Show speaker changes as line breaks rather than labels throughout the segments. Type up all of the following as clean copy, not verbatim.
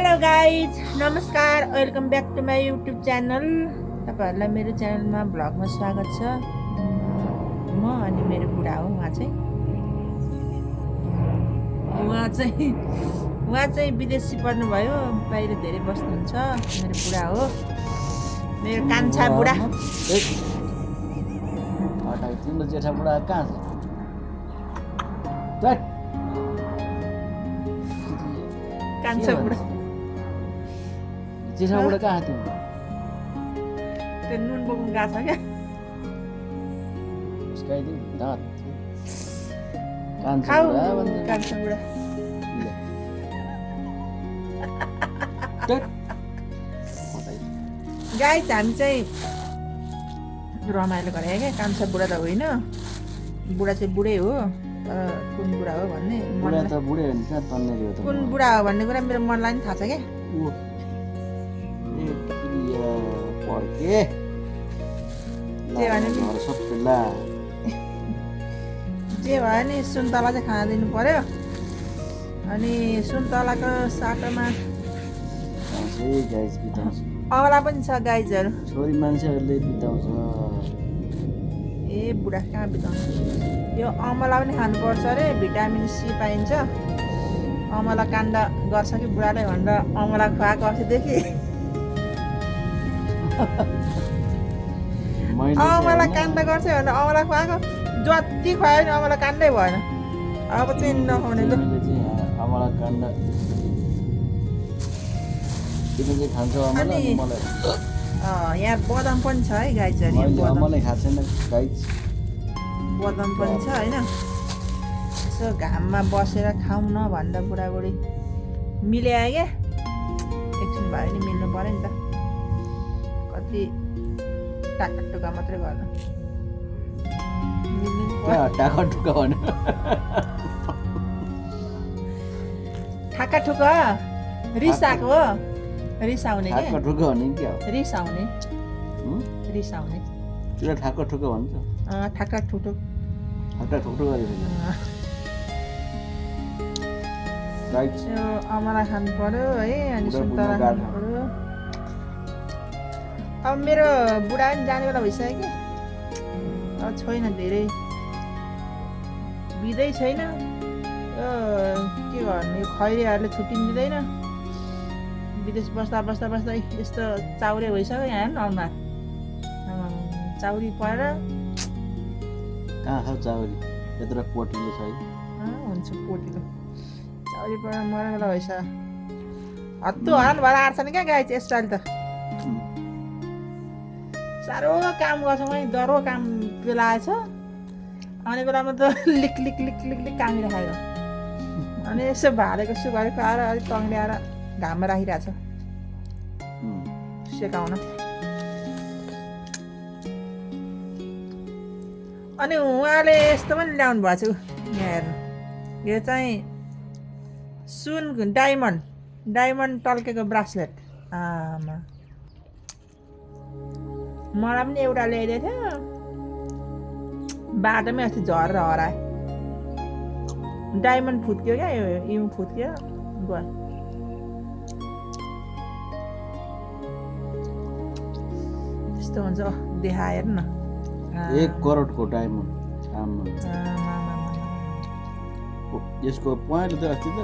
Hello guys, नमस्कार, welcome back to my YouTube channel. तपाईँहरूलाई मेरो च्यानलमा भ्लगमा स्वागत छ। म अनि मेरो बुढा हो। उहाँ चाहिँ विदेशी पर्नुभयो, बाहिर धेरै बस्नुहुन्छ। मेरो बुढा हो, मेरो कान्छा बुढा।
तिम्रो जेठा बुढा कहाँ छ?
कान्छा बुढा
जेठा बुढा कहाँ तिम्रो?
त्यो नुन बोक्नु गएको छ क्या।
उसकाइदिउँ दाँत
कान्छा बुढा गाइज, हामी चाहिँ रमाइलो गरे क्या। कान्छा बुढा त होइन, बुढा चाहिँ बुढै हो, तर कुन बुढा हो भन्ने
बुढा त बुढै हो नि, कहाँ तन्नेरी हो त?
कुन बुढा हो भन्ने कुरा मेरो मनलाई पनि थाहा छ क्या।
पड्के
जे भने नि सुन्तला चाहिँ खाना दिनु पर्यो। अनि सुन्तलाको साटोमा अमला पनि छ गाइजहरू।
छोरी मान्छेहरूले बिताउँछ।
ए बुढा कहाँ बिताउँछ? यो अमला पनि खानुपर्छ अरे, भिटामिन सी पाइन्छ। अमला काण्ड गर्छ कि बुढाले भनेर अमला खुवाएको अस्तिदेखि। अमला काण्ड गर्छ भनेर अमला खुवाएको, जति खुवायो नि अमला काण्डै भएन। अब चाहिँ नखाउने लु।
अमला काण्ड खान्छ अमला।
यहाँ बदाम पनि छ है गाइजहरू। बदाम पनि छ होइन। यसो घाममा बसेर खाउँ न भन्दा बुढाबुढी मिल्यायो क्या। एकछिन भयो नि मिल्नु पऱ्यो नि त। कति टाका टुका मात्रै गर्नु ठाका ठुका रिसाएको हो। रिसाउने क्या, रिसाउने
ठाको ठुको भन्छ।
ठाका ठुटो अमला खानु पर्यो है। अनि सुन्तला खानु पर्यो। अब मेरो बुढा पनि जाने बेला भइसक्यो कि। अब छैन, धेरै बिदै छैन। यो के गर्नु, यो खैरेहरूले छुट्टी दिँदैन। विदेश बस्दा यस्तो चाउरे भइसक्यो। यहाँ हेर्नु अनुहार चाउरी परेर।
कहाँ छ चाउरी? यत्रो पोटिलो छ है।
हुन्छ पोटिलो चाउरी परेर मर्ने बेला भइसक्यो। हत्तु हरान भएर आँट्छ नि क्या गाई चाहिँ यसपालि त। साह्रो काम गर्छ, मैले डह्रो काम पेलाएछ। आउने बेलामा त लिक लिक लिक लिक लिक कामिराखेको। अनि यसो भालेको सुघारेको आएर अलिक तङ्ग्याएर घाममा राखिरहेछ सेकाउन। अनि उहाँले यस्तो पनि ल्याउनु भएको छ। यहाँ हेर्नु, यो चाहिँ सुन डायमन्ड टल्केको ब्रासलेट। आमा, मलाई पनि एउटा ल्याइदिएको थियो। बाटोमै अस्ति झरेर हरायो। डायमन्ड फुत्क्यो क्या, यो फुत्क्यो गयो। त्यस्तो हुन्छ देखा, हेर्नु न।
1 करोडको डायमन्ड। यसको पहेँलो त अस्ति त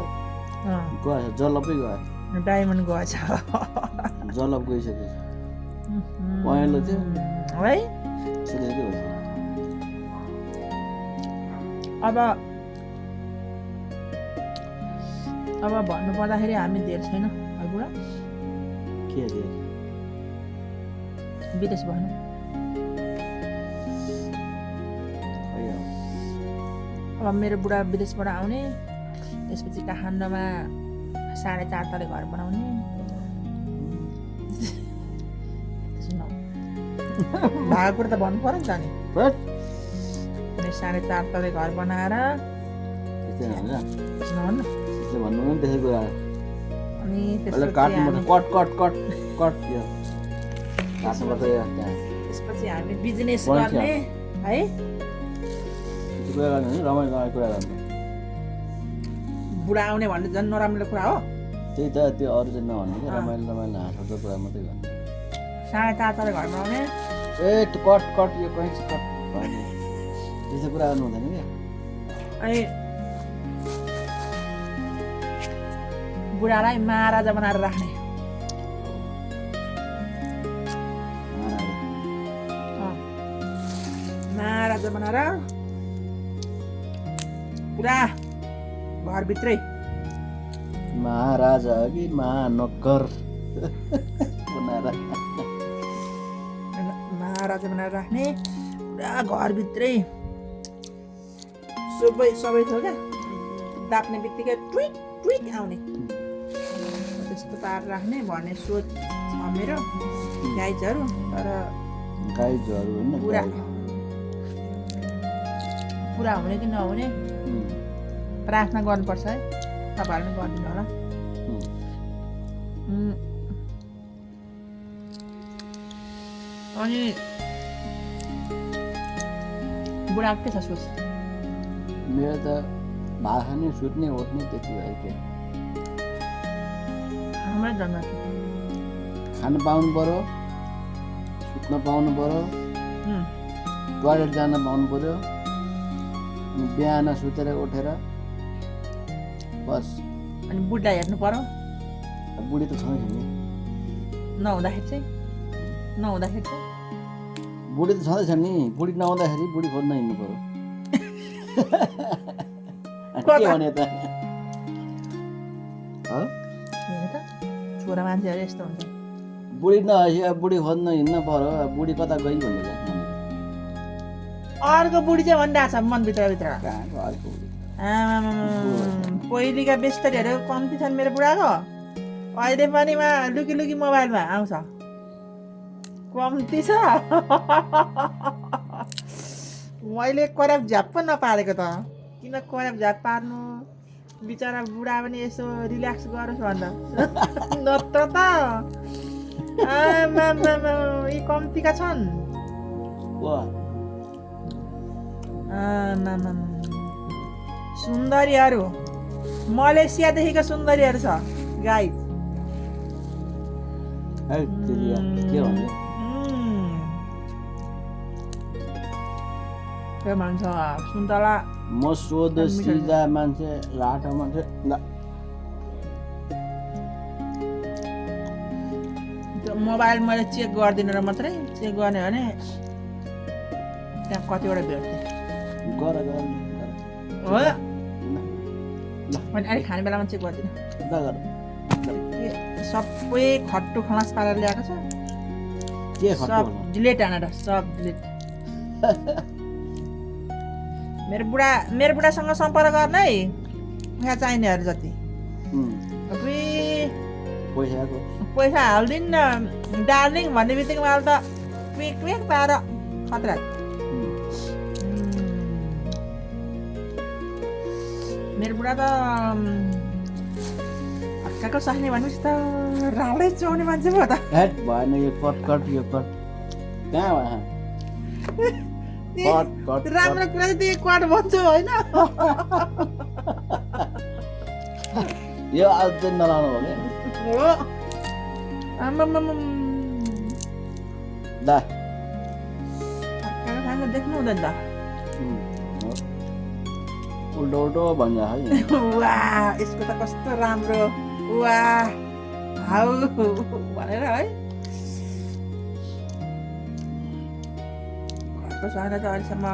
गएछ, जलपै गयो।
डायमन्ड गएछ,
जलप गइसक्यो। पहेँलो थियो
है।
सोधेको हो।
अब भन्नु पर्दाखेरि हामी धेर छैन है बुढा।
के धेरै
विदेश भएन। अब मेरो बुढा विदेशबाट आउने, त्यसपछि काठमाडौँमा 4.5 तले घर बनाउने। भागो कुरा त भन्नु पर्यो नि त। अनि 4.5 तले घर बनाएर अनि त्यसपछि हामी बिजनेस गर्ने है।
रमाइलो कुरा गर्नु।
बुढा आउने भन्ने झन् नराम्रो कुरा हो।
त्यही त त्यो अरू चाहिँ नभन्नु क्या रमाइलो रमाइलो हाँसउठ्दो कुरा मात्रै गर्नु
4:30 घरमा आउने
ए त्यो कट कट यो कहीँ चाहिँ कट भन्ने त्यस्तो कुरा गर्नु हुँदैन क्या
अनि बुढालाई महाराजा बनाएर राख्ने महाराजा बनाएर पुरा घरभित्रै
महाराजा कि महानोकर बनाएर
महाराजा बनाएर राख्ने पुरा घरभित्रै सबै थियो क्या दाप्ने बित्तिकै ट्विक ट्विक आउने त्यस्तो पारेर राख्ने भन्ने सोच छ मेरो गाइजहरू तर
गाइजहरू होइन
पुरा हुने कि नहुने प्रार्थना गर्नुपर्छ है तपाईँहरूले गरिदिनु होला अनि बुढाको के छ सोच
मेरो त भात खाने सुत्ने ओर्ने त्यति भयो क्या
हाम्रै जन्म
खान पाउनु पर्यो सुत्न पाउनु पर्यो टोयलेट जान पाउनु पर्यो अनि बिहान सुतेर उठेर बस
अनि बुढा हेर्नु पर्यो
बुढी त छैन नि
नहुँदाखेरि चाहिँ
बुढी त छँदैछ नि बुढी नहुँदाखेरि बुढी खोज्न हिँड्नु पर्यो के भने त
छोरा मान्छेहरू यस्तो हुन्छ
बुढी नभएपछि अब बुढी खोज्न हिँड्न पर्यो बुढी कता गई भनेर
अर्को बुढी चाहिँ भनिरहेको छ मनभित्र
कहाँको अर्को
पहिलेका बेस्तरीहरू कम्ती छन् मेरो बुढाको अहिले पनि लुकी लुकी मोबाइलमा आउँछ कम्ती छ मैले कराप झ्याप पो नपारेको त किन कराप झ्याप पार्नु बिचरा बुढा पनि यसो रिल्याक्स गरोस् भन्दा नत्र त यी कम्तीका छन् सुन्दरीहरू मलेसियादेखिको सुन्दरीहरू छ गाइज के भन्छ सुन्तला
म सोध सिजा मान्छे लाटो मान्छे
त्यो मोबाइल मैले चेक गर्दिनँ र मात्रै चेक गर्ने भने त्यहाँ कतिवटा भेट्थेँ हो मैले अहिले खाने बेलामा चेक गर्दिनँ सबै खट्टु खलास पारेर ल्याएको छ सब डिलिट हानेर सब डिलिट मेरो बुढासँग सम्पर्क गर्ने है पैसा चाहिनेहरू जति पैसा हालिदिन्न डार्लिङ भन्ने बित्तिकै मलाई त क्विक क्विक पाएर खतरा मेरो बुढा त हक्काको सक्ने भनेपछि त राम्रै चाउने मान्छे पो त
भएन यो कट कहाँ
राम्रो कुरा चाहिँ त्यही कट भन्छु होइन
यो आज चाहिँ नलाउनु हो
क्या खाना देख्नु हुँदैन त
उल्टो भन्छ है
वाह यसको त कस्तो राम्रो वाह हाउ भनेर है घरको सहना त अहिलेसम्म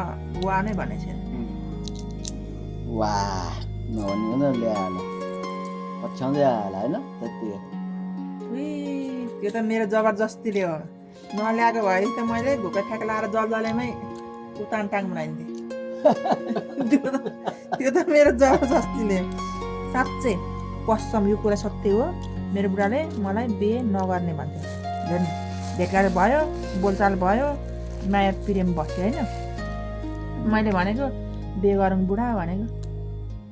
वाह नै भनेको छैन
वाह नभने ल्याएर पछ्याउँदै आयो होइन त्यतिकै
त्यो त मेरो जबरजस्तीले हो नल्याएको भए त मैले भुका ठ्याक लाएर जलजलेमै उतान टाङ बनाइदिन्थेँ त्यो त मेरो जबरजस्तीले साँच्चै कसम यो कुरा सत्य हो मेरो बुढाले मलाई बिहे नगर्ने भन्थ्यो झन् भेटघाट भयो बोलचाल भयो माया प्रेम बस्थ्यो होइन मैले भनेको बिहे गरौँ बुढा भनेको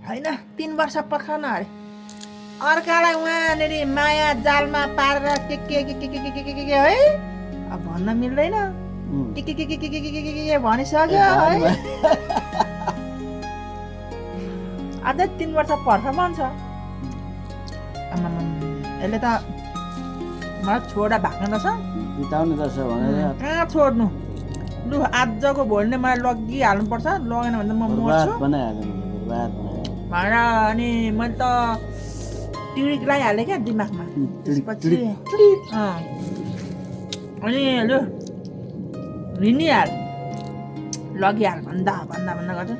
होइन 3 वर्ष पर्खन अरे अर्कालाई उहाँनिर माया जालमा पारेर के है अब भन्न मिल्दैन के भनिसक्यो है अझै 3 वर्ष पर्छ भन्छ यसले त मलाई छोडा भाग्न रहेछ
बिताउने रहेछ भनेर
कहाँ छोड्नु लु आजको भोलि नै मलाई लगिहाल्नुपर्छ लगेन भने त म
बर्बाद
मर्छु
बनाइहाल्यो नि, बर्बाद बनाइहाल्यो।
भनेर अनि मैले त टिडिक लगाइहालेँ क्या दिमागमा त्यसपछि अनि लु हिँडिहाल लगिहाल भन्दा भन्दा भन्दा गर्छ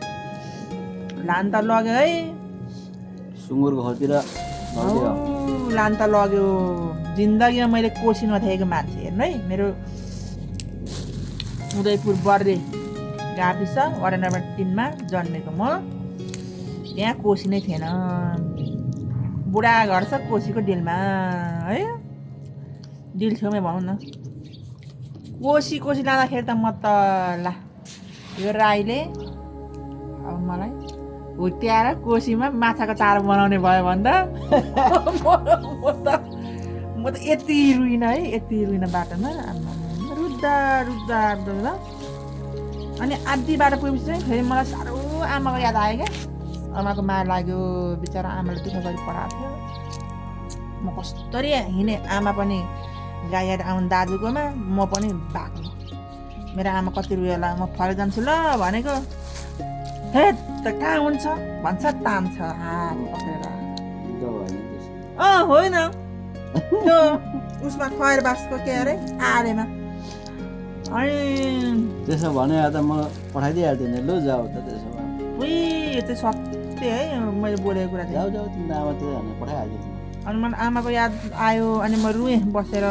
लान त लग्यो है
सुँगुरको खोलतिर लग्यो।
लान त लग्यो जिन्दगीमा मैले कोसी नथेकेको मान्छे हेर्नु है मेरो उदयपुर बर्रे गाविस वडा नम्बर 3 मा जन्मेको म त्यहाँ कोसी नै थिएन बुढा घर छ कोसीको डिलमा है डिल छेउमै भनौँ न कोसी लाँदाखेरि त म त ला यो राईले अब मलाई हुत्याएर कोसीमा माछाको चारो बनाउने भयो भने म त यति रुइन है यति रुइन बाटोमा रुद्दा रुद्दा रुद्दा अनि आधी बाटो पुगेपछि चाहिँ फेरि मलाई साह्रो आमाको याद आयो क्या आमाको माया लाग्यो बिचरा आमाले दुःख गरी पढाएको थियो म कस्तरी हिँडेँ आमा पनि गाई हेरेर आउनु दाजुकोमा म पनि भाग्नु मेरो आमा कति रुयो होला म फरेर जान्छु ल भनेको हे त कहाँ हुन्छ भन्छ तान्छ हात पक्रेर होइन त्यो उसमा खैर बासको के अरे आरेमा अनि
त्यसो भने त म पठाइदिइहाल्थेँ नि लु जाऊ त त्यसो भए
उही यो चाहिँ सत्य है मैले बोलेको कुरा चाहिँ
जाऊ जाऊ तिम्रो आमा त्यो भने पठाइहाल्थेँ
अनि मलाई आमाको याद आयो अनि म रुएँ बसेर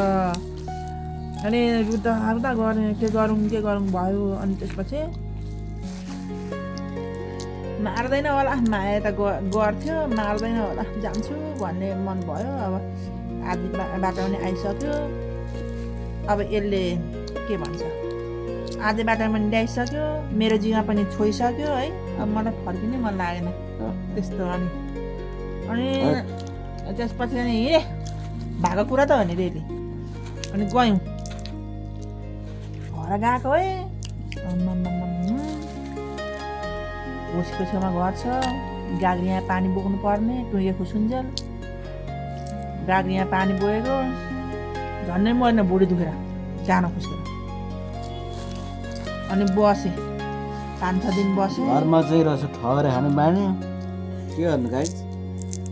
अनि रुद्दा रुद्दा गरेँ के गरौँ भयो अनि त्यसपछि मार्दैन होला माया त गर्थ्यो मार्दैन होला जान्छु भन्ने मन भयो अब आधी बाटो पनि आइसक्यो अब यसले के भन्छ आधी बाटो पनि ल्याइसक्यो मेरो जिउमा पनि छोइसक्यो है अब मलाई फर्किनै मन लागेन त्यस्तो अनि त्यसपछि अनि हिँडेँ भएको कुरा त हो नि रेली अनि गयौँ घर गएको है कोसीको छेउमा घर छ गाग्री यहाँ पानी बोक्नु पर्ने टुङ्गे खुसुन्जेल गाग्री यहाँ पानी बोकेको झन्डै मरेन बुढी दुखेर जान खुसेर अनि बसेँ 5-6 दिन बसेँ
घरमा चाहिँ रहेछ ठहरे खानु बानी के गर्नु गाई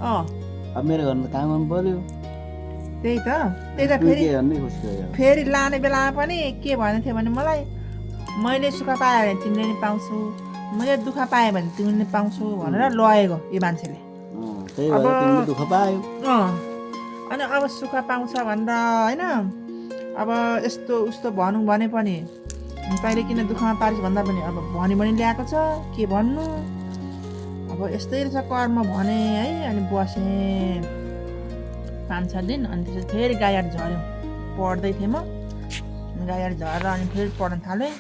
अब मेरो घरमा त काम गर्नु पर्यो
त्यही त फेरि लाने बेलामा पनि के भनेको थियो भने मलाई मैले सुख पाएँ भने तिमीले नि पाउँछु मैले दुःख पाएँ भने तिमीले नि पाउँछु भनेर लगेको यो मान्छेले
अब दुःख पायो
अनि अब सुख पाउँछ भनेर होइन अब यस्तो उस्तो भनौँ भने पनि तैँले किन दुःखमा पारिस भन्दा पनि अब भनी ल्याएको छ के भन्नु अब यस्तै रहेछ कर्म भने है अनि बसेँ 5-6 दिन अनि त्यसपछि फेरि गाईहाट झऱ्यौँ पढ्दै थिएँ म गाईहाट झरेर अनि फेरि पढ्न थालेँ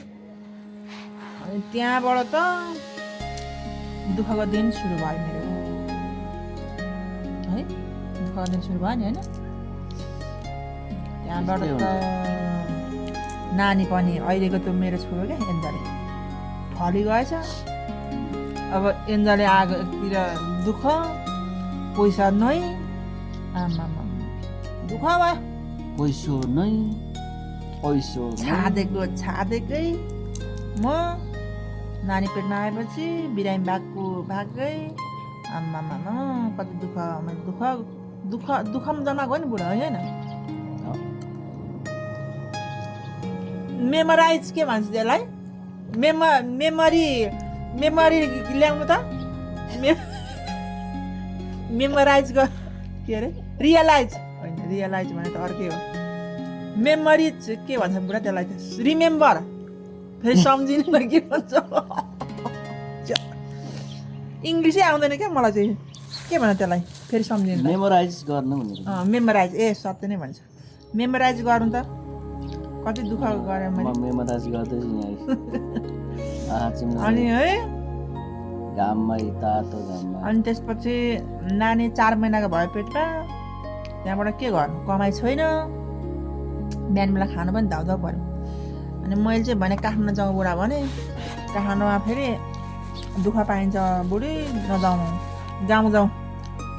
अनि त्यहाँबाट त दुःखको दिन सुरु भयो मेरो है दुःखको दिन सुरु भयो नि होइन त्यहाँबाट त नानी पनि अहिलेको त मेरो छोरो क्या एन्जले फली गएछ अब एन्जले आगोतिर दुःख पैसा नै आमा दुःख भयो
पैसो नै
छादेकै म नानी पेटमा आएपछि बिरामी भागै आमा कति दुःखमा जम्मा गयो नि बुढा होइन मेमोराइज के भन्छ त्यसलाई मेमोरी ल्याउनु त मेमोराइज के अरे रियलाइज होइन रियलाइज भने त अर्कै हो मेमोरिज के भन्छ बुढा त्यसलाई त रिमेम्बर फेरि सम्झिनु के भन्छ इङ्ग्लिसै आउँदैन क्या मलाई चाहिँ के भन्छ त्यसलाई फेरि सम्झिनु
मेमोराइज गर्नु
मेमोराइज सत्य नै भन्छ मेमोराइज गर्नु त कति दुःख गरेँ मैले
मेमोराइज गर्दैछु
अनि है
घाममै तातो घाममा
अनि त्यसपछि नानी 4 महिनाको भयो पेटमा त्यहाँबाट के गर्नु कमाइ छैन बिहान बेला खानु पनि धाउधाउ पऱ्यो अनि मैले चाहिँ भने काठमाडौँ जाउँ बुढा भने काठमाडौँमा फेरि दुःख पाइन्छ बुढी नजाउँ जाउँ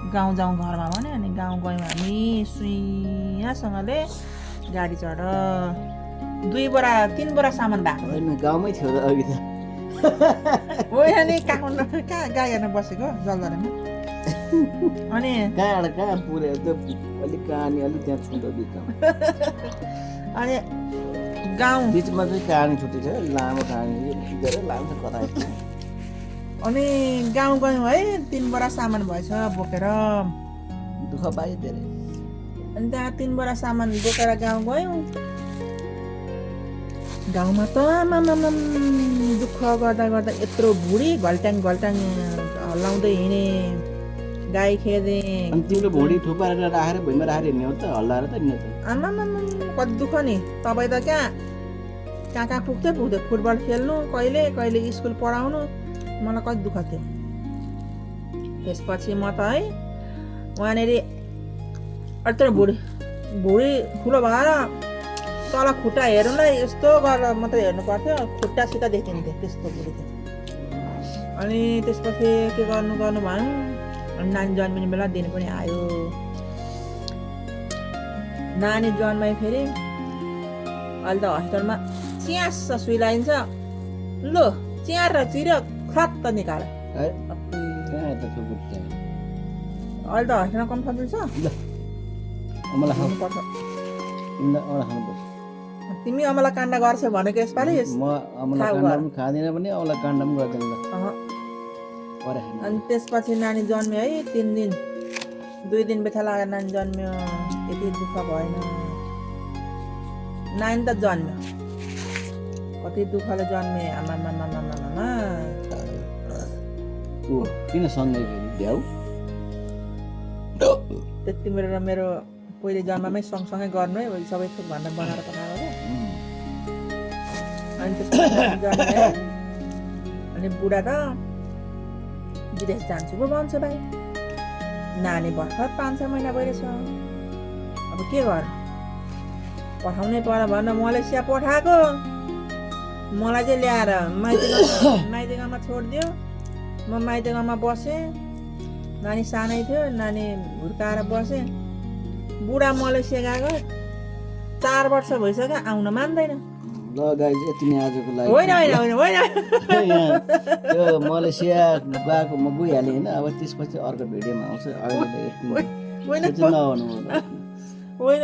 गाउँ जाउँ घरमा भन्यो अनि गाउँ गयौँ हामी सुइँसँगले गाडी चढ 3 बोरा सामान भएको
होइन गाउँमै थियो त अघि त
हो अनि काठमाडौँ कहाँ गाई हेर्न बसेको जलधरामा अनि
कहाँ पुऱ्यो त्यो अलिक कहानी अलिक त्यहाँ छुँदो बिचमा
अनि गाउँ
बिचमा चाहिँ कहानी छुट्टी छ लामो कहानी धेरै लामो छ कथा
अनि गाउँ गयौँ है 3 बोरा सामान भएछ बोकेर
दुःख पायो धेरै
अनि त्यहाँ 3 बोरा सामान बोकेर गाउँ गयौँ गाउँमा त आमामाम दुःख गर्दा गर्दा यत्रो भुँडी घल्ट्याङ हल्लाउँदै हिँडे गाई खेदे
अनि तिम्रो भुँडी थुपारेर राखेर भुइँमा राखेर हिँड्ने हो त हल्लाएर त हिँड्ने त
आमामाम कति दुःख नि तपाईँ त कहाँ पुग्थ्यो फुटबल खेल्नु कहिले स्कुल पढाउनु मलाई कति दुःख थियो त्यसपछि म त है वहाँनिर यत्रो भुँडी ठुलो भएर तल खुट्टा हेर्नुलाई यस्तो गरेर मात्रै हेर्नु पर्थ्यो खुट्टा सिधा देखिन्थ्यो त्यस्तो भुँडी थियो अनि त्यसपछि के गर्नु भयो अनि नानी जन्मिने बेला दिन पनि आयो नानी जन्माइ फेरि अहिले त हस्पिटलमा च्यास सुई लगाइन्छ लो च्यार चिर खत्त निकाल अहिले त हस्पिटलमा कम सजिलो छ तिमी अमला काण्ड गर्छौ भनेको यसपालि
म अमला काण्ड खाँदिनँ पनि अमला काण्ड पनि गर्दैन
अनि त्यसपछि नानी जन्म्यो है 3 दिन 2 दिन बेथा लागेर नानी जन्म्यो त्यति दुःख भएन नानी त जन्म्यो कति दुःखले जन्मे आमामामामामा
किन सँगै भ्याउ
त्यति मेरो पहिले जन्ममै सँगसँगै गर्नु है सबै थोक भन्दा बनाएर पकाएको हो अनि त्यसपछि जन्मे अनि बुढा त विदेश जान्छु पो भन्छ भाइ नानी भर्खर 5-6 महिना भइरहेछ अब के गर पठाउनै पर्यो भनेर मलेसिया पठाएको मलाई चाहिँ ल्याएर माइतीगाउँमा छोडिदियो म माइतीगाउँमा बसेँ नानी सानै थियो नानी हुर्काएर बसेँ बुढा मलेसिया गएको 4 वर्ष भइसक्यो आउन मान्दैन
ल गाइज यति नै आजको लागि
होइन
त्यो मलेसिया गएको म गइहालेँ होइन अब त्यसपछि अर्को भिडियोमा आउँछ अहिले
होइन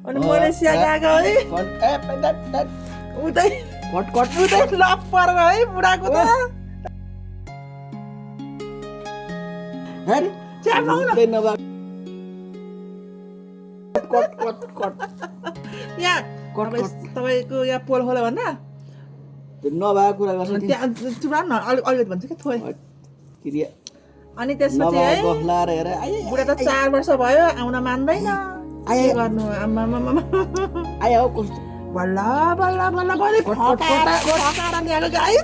अनि मलेसिया गएको है उतै लप परेर है बुढाको त तपाईँको यहाँ पोल खोल्यो भन्दा
नभएको कुरा गर्छ
त्यहाँ अलिकति भन्छ क्या थोरै अनि त्यसपछि है बुढा त 4 वर्ष भयो आउन मान्दैन गर्नु
आयो कस्तो
बल्ल ल्याएको गाई